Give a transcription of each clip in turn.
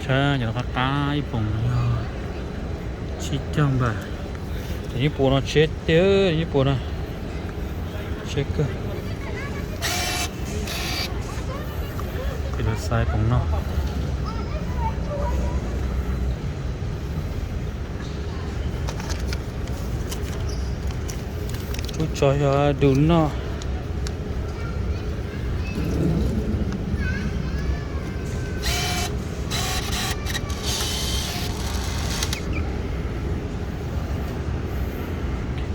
Tshab cov qab qab ib poom yog tsib caug npam. Cov nyuj puas no tsheb tiag, nyuj puas no tsheb kawg. Ces lawv xaiv poom no. Kuv tso yog du noj.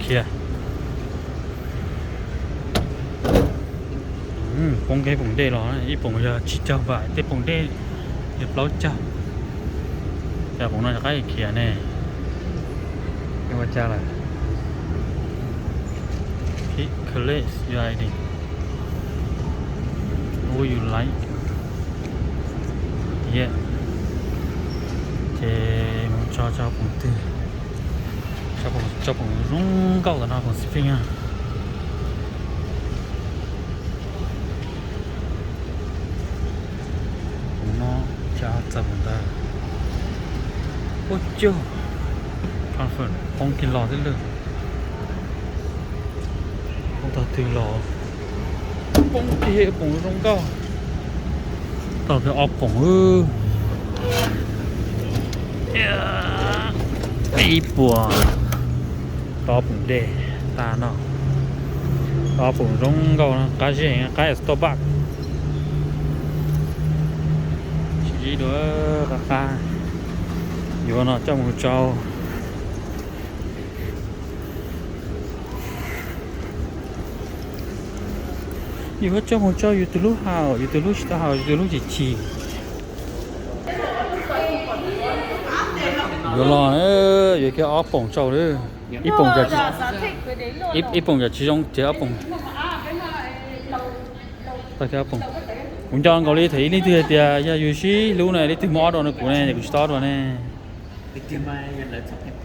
Khiav. Poob kiag poom dej los, ib poom yog tsib caug npam, tej poom dej yog plaub caug. Cas poom no rov qab khiav ne? Ua cas lawm? Pick collect your I D. Who you like? Yeah. Ces mus tso tso poom twg. Tso poom zoo nkauj tom no, poom spring a. Poom no tso txog poom ntawd. Ua cas poob kiag los thiab lawm. Poob tog twg los? Poob kiag poom zoo nkauj. Tau kiag ob poom. Ib puas. Tau ob poom dej tag no. Tau ob poom zoo nkauj no, qab zej, qab Starbucks. Sib ntsib dua qab qab. Yuav no coj mus tsau. Yuav coj mus tsau yus tus hlub haus, yus tus hlub tsis tau haus, yus tus hlub chim chim. Yuav los, yuav kiag ob poom tsau lawm. Ib poom, ib poom yam tsis zoo ces ob poom. Tau kiag ob poom. Kuv nco nkaus li thaum ib leej twg hais tias yog yus sib hlub na leej twg muab ob dua rau kuv ne, kuv tsis tau ob dua ne.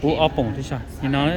Pub ob poom thiab, li no na.